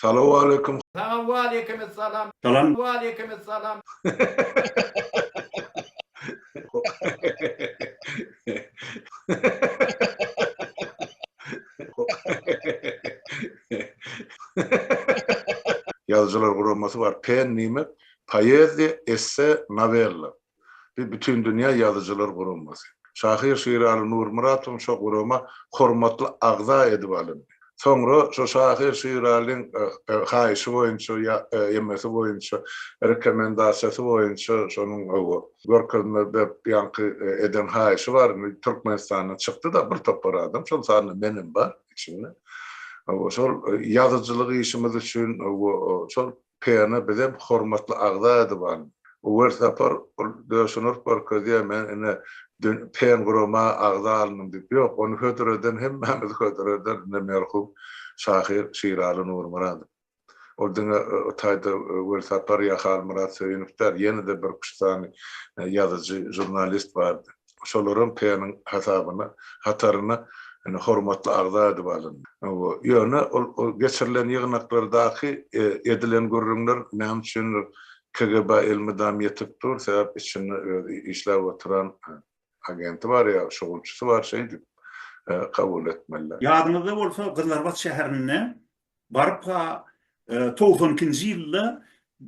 Salowaleýkim. Saňa waleýkimessalam. Salam. Waleýkimessalam. Ýazyjylar guramasy bar. Pen diýmek poeziýa, esse, nowella. Bu Bütindünýä ýazyjylar guramasy. Şahyr Şiraly Nurmyradowyň şo gurama hormatly agza edip alyndy. Soňra şo şahyr Şiralyň haýyşy boýunça ýa emesi boýunça, rekomendasiýasy boýunça şonuň görkezme berip ýaňky eden haýyşy bar. Indi Türkmenistandan çykdy-da bir topar adam, şol sanda menem bar içinde. Şol ýazyjylyk işimiz üçin şol Pena bizem hormatly agza edip alyn. Welsapar ol döşüni urup görkezýär, men ine PEN gurama agza alndym diýip. Ýok, ony hödür eden hemmämizi hödür eden ine merhum şahyr Şiraly Nurmyradow. Ol diňe o taýda Welsapar ýa Halmyrat Söýünow däl, ýene-de birküç sany ýazyjy, žurnalist bardy. Şolaram PEN-iň hasabyna, hataryna ine hormatly agza edip alyndy. Ýöne ol geçirilen ýygnaklardaky edilen gürrüňler näme üçindir KGB-ä elmydam ýetip dur, sebäp içinde özi işläp oturan agenti bar ýa şugulçysy bar şeýdip kabul etmeliler. Ýadyňyzda bolsa Gyzlarbat şäherinde Baryp-ha 92-nji ýylda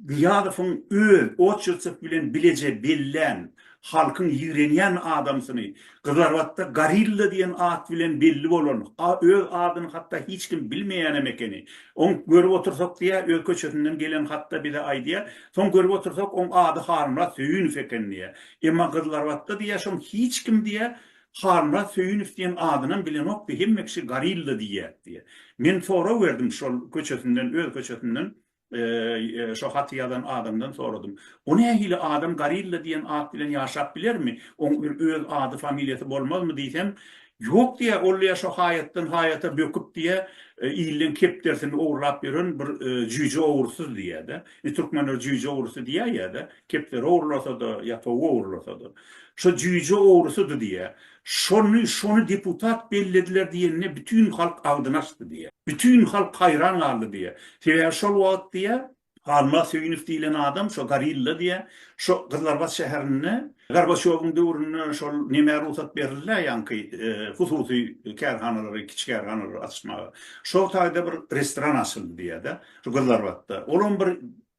Nyýazowyň öz Oçertsew bilen bileje bellän, halkyň ýigrenýän adamsyny, Gyzlarbatda Gorilla diýen at bilen belli bolan, öz adyny hatda hiç kim bilmeýänem ekeni. Oň görüp otursak diýýär, öz köçesinden gelen hatda bize aýdýar. Soň görüp otursak, oň ady Halmyrat Söýünow eken diýýär. Emma Gyzlarbatda diýýär, şoň hiç kim diýýär, Halmyrat Söýünow diýen adynam bilenokdy, hemme kişi Gorilla diýýärdi diýýär. Men sorag berdim şol köçesinden, öz köçesinden şo haty ýazan adamdan soradym. O nähili adam Gorilla diýen at bilen ýaşap bilermi? Oň bir öz ady, familiýasy bolmazmy diýsem, Ýok diýýär, ol diýýär şo haýatdan haýata böküp diýýär, ilden kepderisini ogurlap ýören bir jüýje ogrusyz diýýär-de. Indi türkmenler jüýje ogrusy diýäýýär-de, kepderi ogurlasa-da, ýa towuk ogurlasa-da. Şo jüýje ogrusydy diýýär. Şony, şony deputat bellediler diýende bütin halk agzyny açdy diýýär. Bütin halk haýran galdy diýýär. Sebäbi şol wagt diýýär, Halmyrat Söýünow diýlen adam, şo gorilla diýýär, şo Gyzlarbat şäherinde Gorbaçýowyň döwründe şol nemä rugsat berildi-ä ýaňky hususy kärhanalary, kiçi kärhanalary açmaga. Şo taýda bir restoran açyldy diýýär-de, şu Gyzlarbatda. Olam bir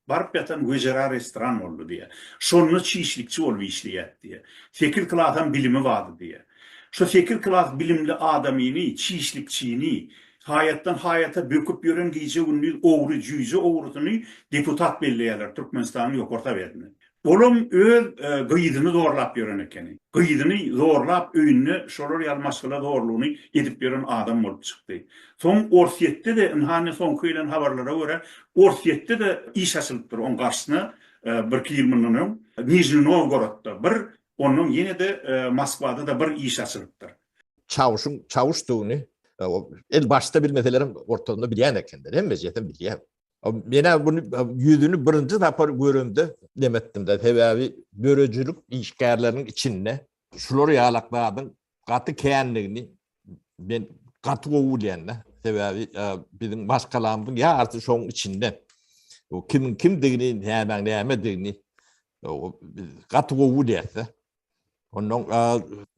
Baryp ýatan wejera restoran boldy diýýär. Şonda çişlikçi bolup işleýärdi diýýär. Sekiz klasam bilimi bardy diýýär. Şo sekiz klas bilimli adamyny, çişlikçini, haýatdan haýata böküp ýören gije-gündiz ogry, jüýje ogrusyny deputat belleýärler Türkmenistanyň Ýokary Sowetine. Olam öz gyzyny zorlap ýören ekeni. Gyzyny zorlap öýünde şolar ýaly maşgala zorlugyny edip ýören adam bolup çykdy. Soň Orsýetde-de ynha indi soňky gelen habarlara görä Orsýetde-de iş açylypdyr oň garşysyna birki ýyl mundan öň Nižniý Nowgorodda bir ondan ýene-de Moskwada-da bir iş açylypdyr. Çawuşyň çawuşdygyny el başda bilmeselerem ortasynda bilýän ekenler. Hemmejesem bilýär. Men-ä buny ýüzüni birinji sapar göremde dem etdim-de, sebäbi döredijilik işgärleriniň içinde şular ýalak zadyň gaty kändigini men gaty gowy bilýän-de. Sebäbi biziň maşgalamyzyň ýarysy şoň içinde. O kimiň kimdigini, nämäň nämedigini biz gaty gowy bilýäs-de. Ondan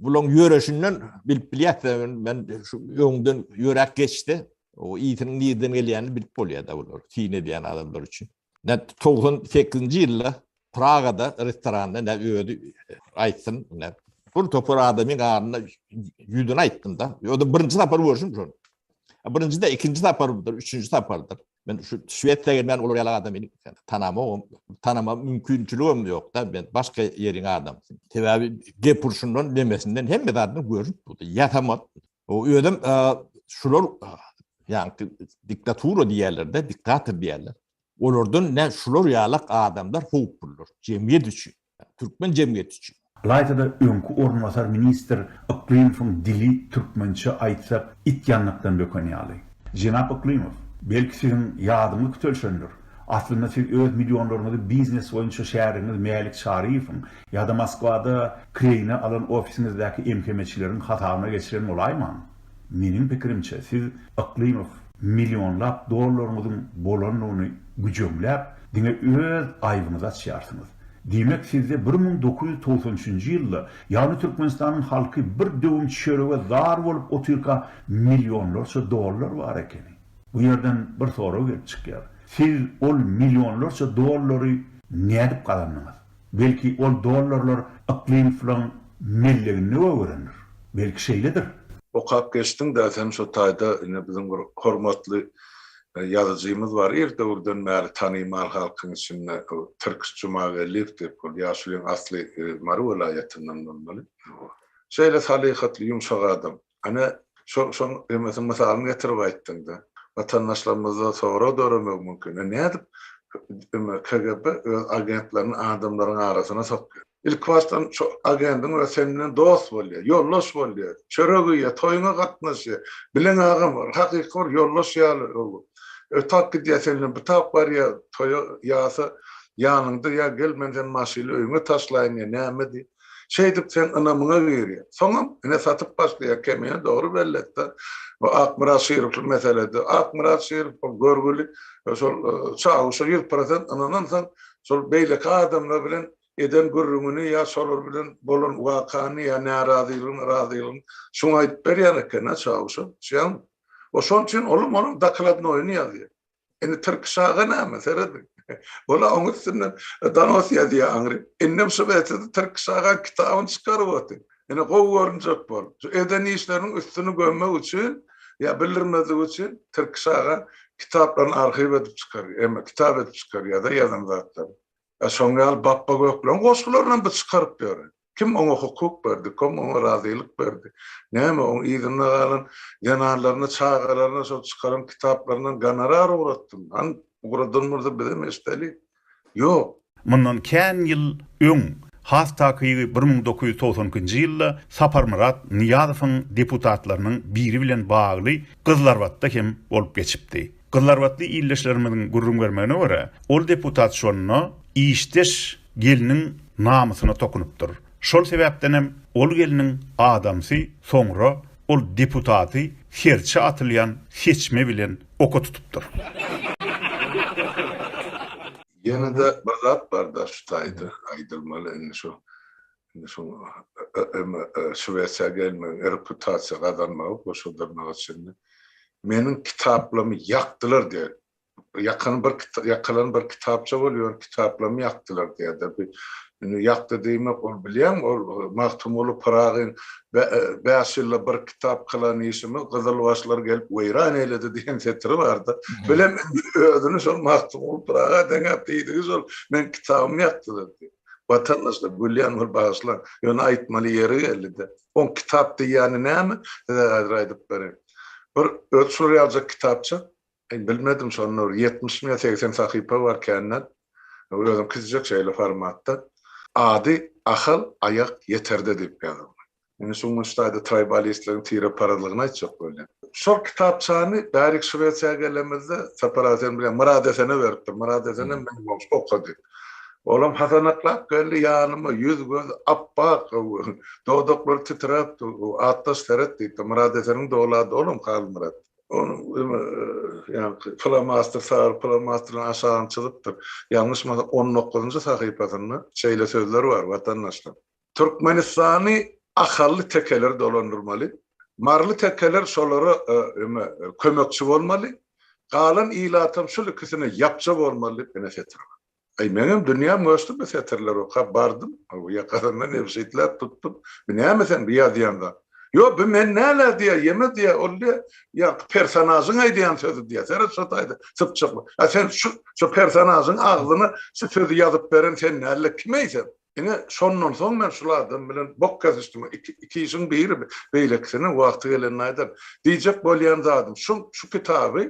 bulaň ýöreşinden bilip bilýäs men şu öňden ýöräp geçdi. O ýitiniň nirden gelýänini bilip bolýar da bular syn edýän adamlar üçin. Ne 98-nji ýylda Pragada restoranda ne özi aýtsyn, ne bir topar adamyň arasynda ýüzüni aýtdym da. O birinji sapar görşüm şony. Birinji de ikinji sapardyr, üçünji sapardyr. Men şu Şwesiýa gelmän olar ýaly adamy tanamogam, tanama mümkinçiligim ýok-da, men başga ýeriň adamsy. Sebäbi gep urşundan, nemesinden hemme zadyny görüp durdy. Ýasama. O özem şular ýaňky diktatura diýýärler-de, diktator diýýärler. Olardan ne şular ýalak adamlar howpludyr jemgyýet üçin. Türkmen jemgyýeti üçin. Ylaýta-da öňki orunbasar ministr Yklymowyň dili türkmençe aýtsak it ýandakdan böken ýaly. Jenap Yklymow, belki siziň ýadyňyz kütelşendir. Aslynda siz öz millionlaryňyzy biznes boýunça şärigiňiz Mälik Çaryýewiň ýa-da Moskwada kireýine alan ofisiňizdäki MHM-çileriň hasabyna geçiren bolaýmaň? Meniň pikirimçe, siz Yklymow. millionlap dollaryňyzyň bolandygyny güjeňläp, diňe öz aýbyňyzy açýarsyňyz. Diýmek, sizde 1993 üçünji ýylda, ýagny Türkmenistanyň halky bir döwüm çörege zar bolup otyrka millionlarça dollar bar ekeni. Bu ýerden bir sorag gelip çykýar. Siz ol millionlarça dollary nädip gazandyňyz? Belki ol dollarlar Yklymowlaň melleginde gögerendir? Belki şeýledir? Okap geçdiň-dä sen şo taýda ine biziň bir hormatly ýazyjymyz bar ir döwürden bäri tanymal halkyň içinde Tirkiş Jumageldiýew diýip ol ýaşulyň asly Mary welaýatyndan bolmaly. Şeýle salyhatly ýumşak adam. Ana, şo, şoň hemmesiniň mysalyny getirip aýtdyň-da. Watandaşlarymyzda sorag döremegi mümkin. E, nädip KGB öz agentlerini adamlaryň arasyna sokýar? Ilkibaşdan şo agendiň özi sen bilen dost bolýar, ýoldaş bolýar, çörek iýýär, toýuňa gatnaşýar. Bilen agam bar, hakyky bir ýoldaş ýaly. Ötap gidýär sen bilen, bitap barýar toýa, ýasa ýanyňda, ýa gel men seni maşynly öýüňe taşlaýyn ýa näme diýip. Şeýdip seň ynamyňa girýär. Soňam ine satyp başlaýar kemine dogry belletdi. Bu Akmyrat Şirowly meselede. Akmyrat Şirow ol görgüli şol çawuşa 100% ynanansoň şol beýleki adamlar bilen eden gürrüňini ýa şolar bilen bolan wakany ýa närazylygyny razylygyny şuňa aýdyp berýän eken-ä çawuşa. Düşýäňmi? O şonuň üçin olam onuň dokladnoýyny ýazýar. Indi Tirkiş aga näme, serediň. Ol-a oň üstünden donos ýazýar aňry. Indem Şwesiýada Tirkiş agaň kitabyny çykaryp otyr. Ine gowy görünjek bolup. Şu eden işleriniň üstüni gömmek üçin ýa bildirmezlik üçin Tirkiş aga kitaplaryny arhiw edip çykarýar. Eme, kitap edip çykarýar-da ýazan zatlaryny. Ýa şoň ýaly Bapba Gökleň goşgularynam bu çykaryp ýör. Kim oňa hukuk berdi, kom oňa razylyk berdi? Näme, oň yzynda galan zenanlaryna, çagalaryna şol çykaran kitaplaryndan gonorar ugratdymy? Hany, ugradan bolsa bizem eşideli. Ýok. Mundan kän ýyl öň, has takygy 1992-nji ýylda Saparmyrat Nyýazowyň deputatlarynyň biri bilen bagly Gyzlarbatda hem bolup geçipdi. Gyzlarbatly ildeşlerimiziň gürrüň bermegine görä, ol deputat şonda işdeş gelniň namysyna tokunypdyr. Şol sebäpdenem ol gelniň adamsy soňra ol deputaty serçe atylýan seçme bilen oka tutupdyr. Ýene-de bir zat bar-da şu taýda aýdylmaly indi şu indi şu Şwesiýa gelmegiň reputasiýa gazanmagy goşa dyrnaga çenli meniň kitaplarymy ýakdylar diýýär. Ýakan bir ýakylan bir kitapça bolýar, kitaplarymy ýakdylar diýýär-de. Bu indi ýakdy diýmek, ol bilýäňmi, ol Magtymguly Pyragyň bäş ýylda bir kitap kylan işimiz gyzylbaşlar gelip weýran eýledi diýen setiri bar-da. Bilem indi özüni şol Magtymguly Pyraga deňäp diýdigi şol, meň kitabymy ýakdylar diýip. Watandaşlar, gülýän bolup bagyşlaň, ýöne aýtmaly ýeri geldi-de. Oň kitap diýýäni näme? Size häzir aýdyp bereýin. Bir özi şular ýaljak kitapça, Aý, bilmedim, şonda bir ýetmişmi ýa 80 sahypa bar känden. Özüm kiçijek şeýle formatda. Ady Ahal aýak ýeterde diýip ýazylgy. Indi şu gün şu taýda traýbalistligiň tireparazlygyny aýtjak bolýan. Şol kitapçany bärik Şwesiýa gelemizde Sapar aga sen bilýäň Myrat Esene beripdir. Myrat Esenem meniň goňşy okady. Olam hasanaklap geldi ýanyma ýüz-göz apbak dodaklary titräp dur. Atdaş seret diýipdir. Myrat Eseniň dowlady olam Halmyrat. Onuň ýaňky flomaster sary flomasterden aşagyny çyzypdyr. Ýalňyşmasam on dokuzynjy sahypasynda şeýle sözler bar, Watandaşlar! Türkmenistany ahally tekeler dolandyrmaly. Maryly tekeler şolara eme kömekçi bolmaly. Galan ilatam şul ikisine ýapja bolmaly diýip ene setir bar. Aý meňem dünýäm göçdi bu setirleri okap bardym, ýakasyndan ebşitläp tutdum. Bu näme sen bu ýazýan zat? Ýok bu men näle diýýär, ýeme diýýär, ol diýýär, ýaňky personažyň aýdýan sözi diýýär. Seret şo taýda sypjykly. A sen şu şu personažyň agzyna şu sözi ýazyp beren sen näle kim eýsem? Ine şondan soň men şul adam bilen bok kesişdim. Iki işiň biri beýlekisini wagty gelende aýdaryn. Diýjek bolýan zadym şu şu kitaby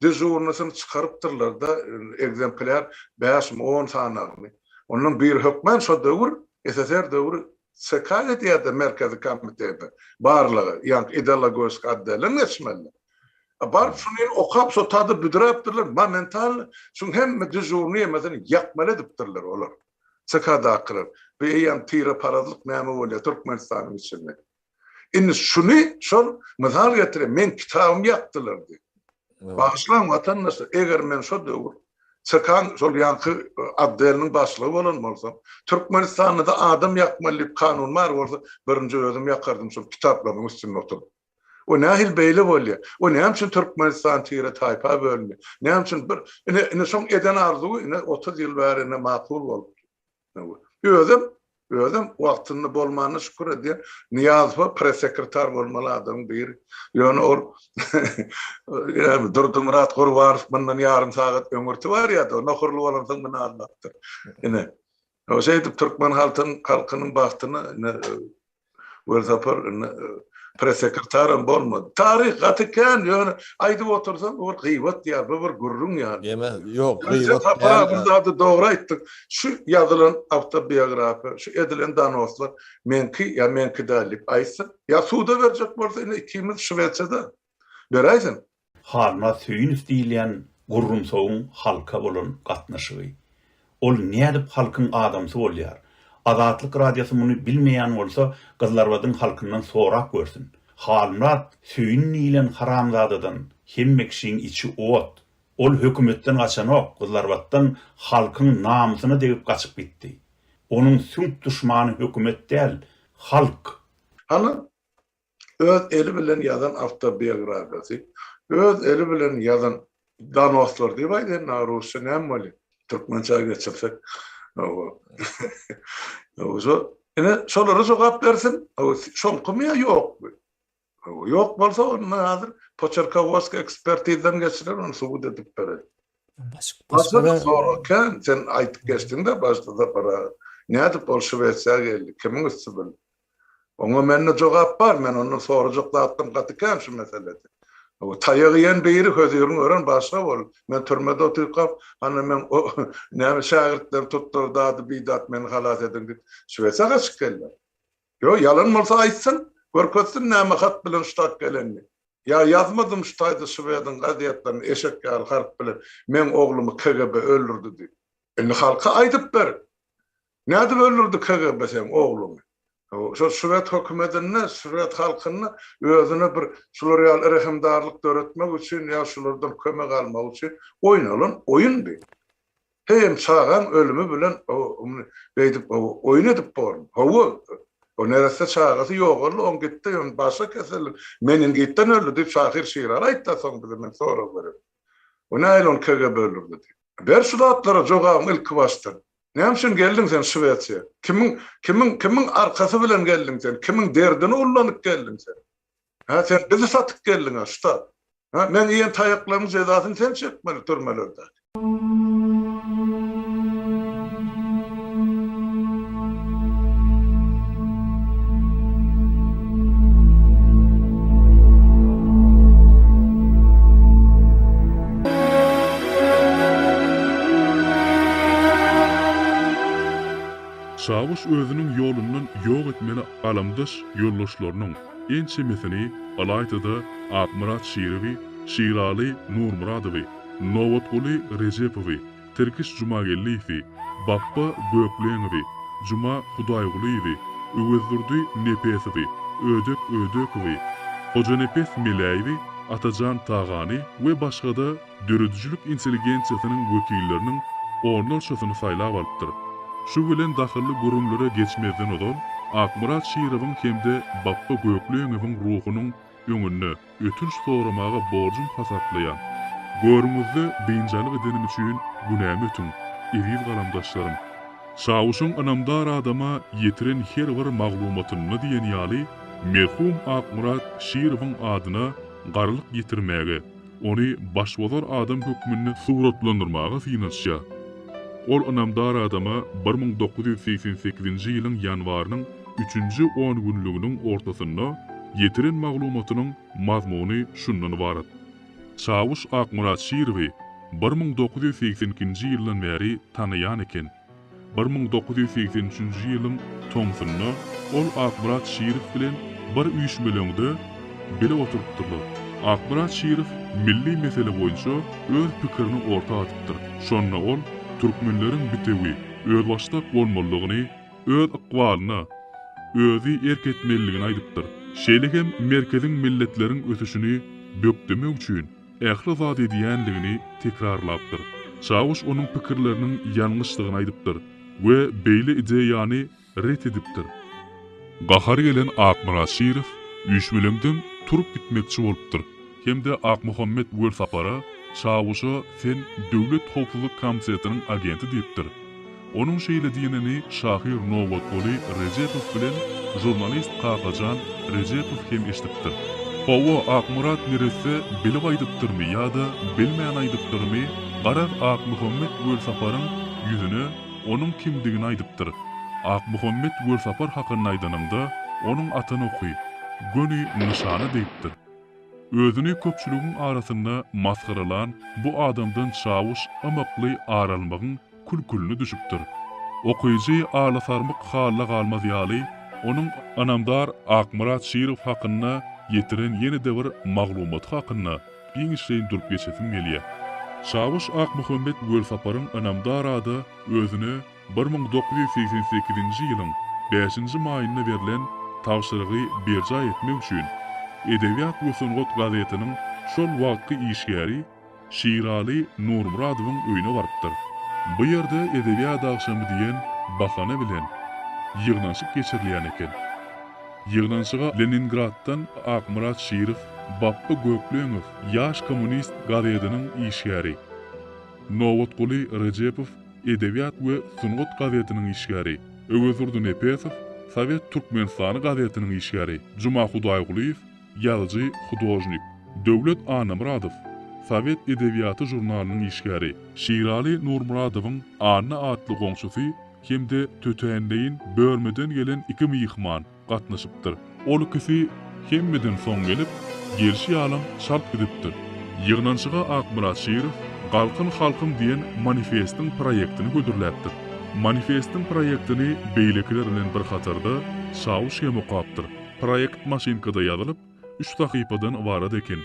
dežurnysyny çykarypdyrlar-da egzemplýar bäşmi on sanagyny. Ondan biri hökmän şo döwür SSR döwri ÇK edýärdi Merkezi komitete barlagy ýaňky ideologoski otdelden geçmeli. A baryp şuny okap şo tada büdräpdirler momentalny şuň hemme dežurny ýemesini ýakmaly edipdirler olar. ÇK-dakylar. Bu eýýäm tireparazlyk näme bolýar Türkmenistanyň içinde. Indi şuny şol mysal getirýär, meň kitabymy ýakdylar diýip. Bagyşlaň watandaşlar, eger men şo döwür ÇK-nyň şol ýaňky otdeliniň başlygy bolan bolsam, Türkmenistanda-da adam ýakmaly diýip kanun bar bolsa, birinji özüm ýakardym şol kitaplarynyň üstünde oturyp. O nähili beýle bolýar? O näme üçin Türkmenistan tire taýpa bölünýär? Näme üçin bir ine ine şoň eden arzuwy ine 30 ýyl bäri ine makul bolup Özem özem wagtynda bolmanyna şükür edýän. Nyýazowa pressekretar bolmaly adamyň biri. Ýöne ol ýa Durdymyrat Gurbanow mundan ýarym sagat öňürti barýardy. Nohurly bolansoň muny aldapdyr. Ine. Şeýdip türkmen halkynyň halkynyň bagtyna ine Welsapar indi pressekretaram bolmady. Taryh gaty kän, ýöne aýdyp otursaň bu bir gybat ýa bu bir gürrüň ýaly. Ýeme, ýok, gybat däl. Sapar bir zady dogry aýtdyň. Şu ýazylan awtobiografiýa, şu edilen donoslar meňki ýa meňki däl diýip aýtsyn. Ýa suda berjek bolsa ine ikimiz Şwesiýada. Beräýsin. Halmyrat Söýünow diýilýän gurrumsagyň halka bolan gatnaşygy. Ol nädip halkyň adamsy bolýar? Azatlyk Radiosy muny bilmeýän bolsa Gyzlarbadyň halkyndan sorap görsün. Halmyrat Söýün diýilen haramzadadan hemme kişiň içi ot. Ol hökümetden gaçanok, Gyzlarbatdan halkyň namysyna degip gaçyp gitdi. Onuň süňk duşmany hökümet däl, halk. Hany öz eli bilen ýazan awtobiografiýasy, öz eli bilen ýazan donoslar diýip aýdaýyn, na rusça näme bolýar? Türkmençä geçirsek. Şo ine şolara jogap bersin. Şoňkymy ýa ýokmy? Ýok bolsa onda häzir poçerkowodskiý ekspertizden geçirer, ony subut edip berer. Başga sorag kän, sen aýdyp geçdiň-de başda Sapar aga. Nädip ol Şwesiýa geldi, kimiň üsti bilen? Oňa mende jogap bar, men ondan sorajak zatlarym gaty kän şu meselede. Taýak iýen biri hözirin gören başga bol. Men türmede otyrkam, hany men o näme şägirtleri tutdular, dady bidat meni halas ediň diýip, Şwesiýa gaçyp geldiler. Ýok, ýalan bolsa aýtsyn, görkezsin näme hat bilen ştat gelenini. Ýa ýazmadym şu taýda şwediň gazetlerinde eşek ýaly harp bilen meň oglumy KGB öldürdi diýip. Indi halka aýdyp ber. Nädip öldürdi KGB seň ogluňy? Şol şwed hökümedinde, şwed halkynda özüne bir şular ýaly rehimdarlyk döretmek üçin ýa şulardan kömek almak üçin oýnalan oýun bi. Heýem çagaň ölümi bilen beýdip oýun edip bormy? Hawa, o neresse çagasy ýogaldy, oň gitdi, ýöne başga kesel, meningitden öldi diýip şahyr Şiraly aýtdy soň bize men sorag berip. O nähili ony KGB öldürdi diýip. Ber şu zatlara jogabyňy ilki başdan. Näme üçin geldiň sen Şwesiýa? Kimiň kimiň kimiň arkasy bilen geldiň sen? Kimiň derdini ullanyp geldiň sen? Hä sen bizi satyp geldiň-ä ştat. Hä meň iýen taýaklarymyň jezasyny sen çekmeli türmelerde. Çawuş özüniň ýolundan ýok etmeli galamdaş ýoldaşlarynyň ençemesini, ylaýta-da Akmyrat Şirowy, Şiraly Nurmyradowy, Nobatguly Rejepowy, Tirkiş Jumageldiýewi, Bapba Gökleňowy, Juma Hudaýgulyýewi, Öwezdurdy Nepesowy, Ödek Ödekowy, Hojanepes Meläýewi, Atajan Tagany we başga-da döredijilik intelligensiýasynyň wekilleriniň onlarçasyny saýlap alypdyr. Şu bilen dahylly gürrüňlere geçmezden ozal, Akmyrat Şirowyň hem-de Bapba Gökleňowyň ruhunyň öňünde ötünç soramaga borjum hasaplaýan. Görüňizde biynjalyk edenim üçin günämi ötüň, eziz galamdaşlarym. Çawuşyň ynamdar adama ýetiren her bir maglumatynda diýen ýaly merhum Akmyrat Şirowyň adyna garalyk ýetirmäge, ony başbozar adam hökmünde suratlandyrmaga synanyşýar. Ol ynamdar adama 1988-nji ýylyň ýanwarynyň üçünji ongünlüginiň ortasynda ýetiren maglumatynyň mazmuny şundan ybarat. Çawuş Akmyrat Şirowy 1982-nji ýyldan bäri tanaýan eken. 1983-nji ýylyň tomsunda ol Akmyrat Şirow bilen bir üýşmeleňde bile oturypdyrlar. Akmyrat Şirow milli mesele boýunça öz pikirini orta atypdyr. Şonda ol türkmenleriň bitewi, özbaşdak bolmalydygyny, öz ykbalyna özi erk etmelidigini aýdypdyr. Şeýle hem merkeziň milletleriň ösüşini bökdemek üçin. ähli zady edýänligini tekrarlapdyr. Çawuş onuň pikirleriniň ýalňyşdygyny aýdypdyr we beýle ideýany ret edipdir. Gahary gelen Akmyrat Şirow üýşmeleňden turup gitmekçi bolupdyr hem-de Akmuhammet Welsapara Çawuşa sen Döwlet howpsuzlyk komitetiniň agenti diýipdir. Onuň şeýle diýenini şahyr Nobatguly Rejepow bilen žurnalist Kakajan Rejepow hem eşidipdir. Hawa, Akmyrat neresse bilip aýdypdyrmy ýa-da bilmän aýdypdyrmy, garaz Akmuhammet Welsaparyň ýüzüne onuň kimdigini aýdypdyr. Akmuhammet Welsapar hakynda aýdanyňda, onuň atan oky göni nyşana degipdir. Özüni köpçüligiň arasynda masgaralan bu adamdan çawuş ymykly ar almagyň kül-külüne düşüpdir. Okyjy alasarmyk halda galmaz ýaly, onuň ynamdar Akmyrat Şirow hakynda ýetiren ýene-de bir maglumaty hakynda giňişleýin durup geçesim gelýär. Çawuş Akmuhammet Welsaparyň ynamdar ada özüne 1988-nji ýylyň bäşinji maýynda berlen tabşyrygy berjaý etmek üçin Edebiýat we sungat gazetiniň şol wagtky işgäri Şiraly Nurmyradowyň öýüne barypdyr. Bu ýerde edebiýat agşamy diýen bahana bilen ýygnanyşyk geçirilýän eken. Ýygnanyşyga Leningraddan Akmyrat Şirow, Bapby Gökleňow, Ýaş kommunist gazetiniň işgäri, Nobatguly Rejepow, Edebiýat we sungat gazetiniň işgäri, Öwezdurdy Nepesow, Sowet Türkmenistany gazetiniň işgäri, Juma Hudaýgulyýew, ýazyjy, hudožnik, Döwlet Annamyradow, Sowet edebiýaty žurnalynyň işgäri, Şiraly Nurmyradowyň Anna atly goňşusy hem-de tötänleýin Börmeden gelen iki myhman gatnaşypdyr. Ol ikisi hemmeden soň gelip, gelşi ýalam çalt gidipdir. Ýygnanyşyga Akmyrat Şirow Galkyn halkym diýen manifestiň proýektini hödürläpdir. Manifestiň proýektini beýlekiler bilen bir hatarda Çawuş hem okapdyr. Proýekt maşynkada ýazylyp, üç sahypadan ybarat eken.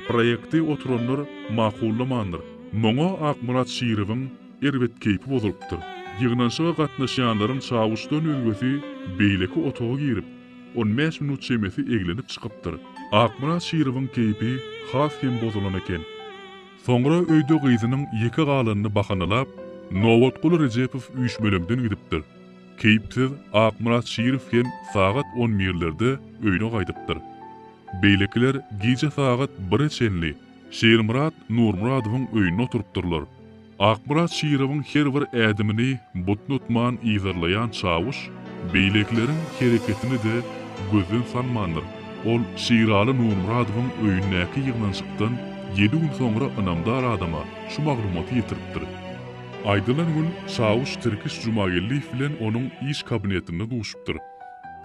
Proýekti oturanlar makullamandyr. Muňa Akmyrat Şirowyň erbet keýpi bozulypdyr. Ýygnanyşyga gatnaşýanlaryň çawuşdan özgesi beýleki otaga girip, on bäş minut çemesi eglenip çykypdyr. Akmyrat Şirowyň keýpi has hem bozulan eken. Soňra öýde gyzynyň ýeke galanyny bahanalap, Nobatguly Rejepow üýşmeleňden gidipdir. Keýpsiz Akmyrat Şirow hem sagat on birlerde öýüne gaýdypdyr. Beýlekiler gije sagat bire çenli Şirmyrat Nurmyradowyň öýünde oturypdyrlar. Akmyrat Şirowyň her bir ädimini butnatman yzarlaýan çawuş beýlekileriň hereketini-de gözden salmandyr. Ol Şiraly Nurmyradowyň öýündäki ýygnanyşykdan ýedi gün soňra ynamdar adama şu maglumaty ýetiripdir. Aýdylan gün Çawuş Tirkiş Jumageldiýew bilen onuň iş kabinetinde duşupdyr.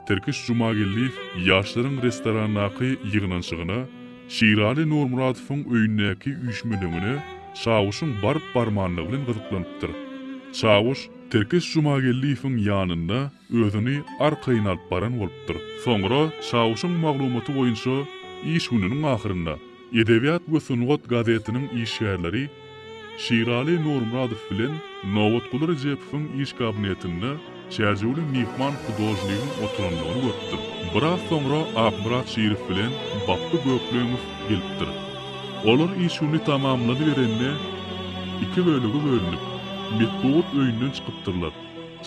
Tirkiş Jumageldiýew ýaşlaryň restorandaky ýygnanyşygyna, Şiraly Nurmyradowyň öýündäki üýşmeleňine Çawuşyň baryp-barmanlygy bilen gyzyklanypdyr. Çawuş Tirkiş Jumageldiýewiň ýanynda özüni arkaýyn alyp baran bolupdyr. Soňra Çawuşyň maglumaty boýunça iş gününiň ahyrynda Edebiýat we sungat gazetiniň işgärleri Şiraly Nurmyradow bilen Nobatguly Rejepowyň iş kabinetinde çärjewli myhman hudožnigiň oturandygyny görüpdir. Biraz soňra Akmyrat Şirow bilen Bapby Gökleňow gelipdir. Olar iş güni tamamlanyberende iki bölege bölünip, metbugat öýünden çykypdyrlar.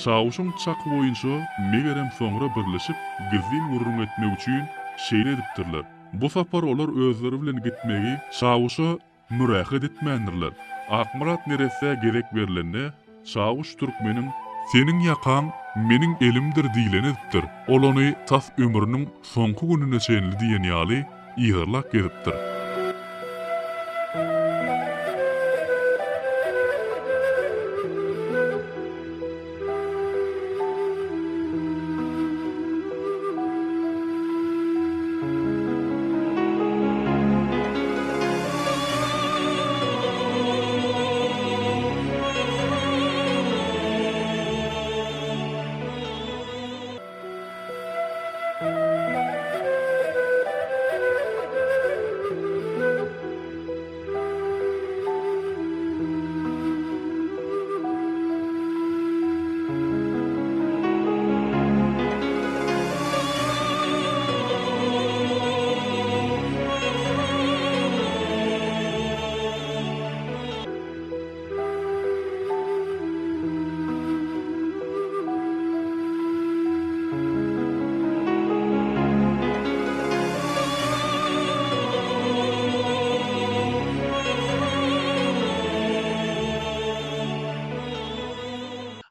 Çawuşyň çaky boýunça, megerem soňra birleşip, gizlin gürrüň etmek üçin şeýle edipdirler. Bu sapar olar özleri bilen gitmegi Çawuşa mürähet etmändirler. Akmyrat neressä gezek berlende, Çawuş türkmeniň Seniň ýakaň meniň elimdir diýleni edipdir. Ol ony tas ömrüniň soňky gününe çenli diýen ýaly yzarlap gezipdir.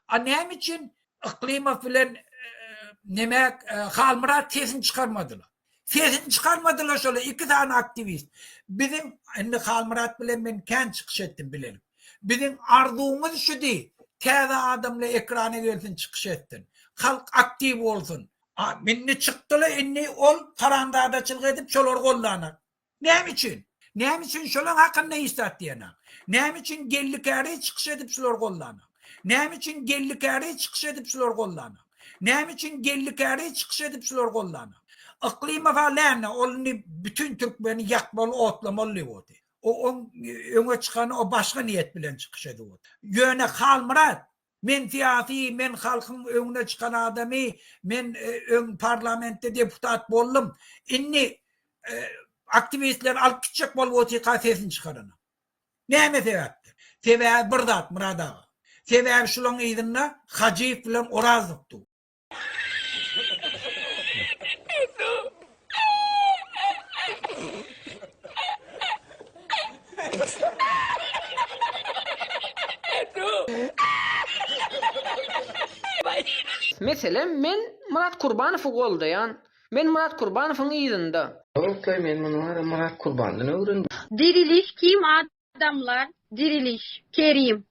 A näme üçin Yklymow bilen neme Halmyrat sesini çykarmadylar? Sesini çykarmadylar şolar iki sany aktiwist. Biziň indi Halmyrat bilen men kän çykyş etdim bilelik. Biziň arzuwymyz şudy, täze adamlar ekrana gelsin çykyş etsin. Halk aktiw bolsun. A indi çykdylar indi ol haramzadaçylyk edip şolary goldanak. Näme üçin? Näme üçin şolaň hakynda hiç zat diýenak? Näme üçin Geldi Käriý çykyş edip şulary goldanak? Näme üçin Geldi Käriý çykyş edip şulary goldanak? Näme üçin Geldi Käriý çykyş edip şulary goldanak? Yklymow-a läne, ol indi bütin türkmeni ýakmaly, otlamaly diýip otyr. O oň öňe çykany o başga niýet bilen çykyş edip otyr. Ýöne Halmyrat Men syýasy, men halkyň öňüne çykan adamy, men öň parlamentde deputat boldum. Indi aktiwistleri alyp gitjek bolup otyrka sesini çykaranok. Näme sebäpden? Sebäbi bir zat Myrat aga. Sebäbi şulaň yzynda Hajyýew bilen Orazow dur. Meselem, men Myrat Kurbanowy goldaýan, men Myrat Kurbanowyň yzynda. Ýoklay men muny wara Myrat Kurbandan öwrendim. Diriliş kim adamlar diriliş Kerim.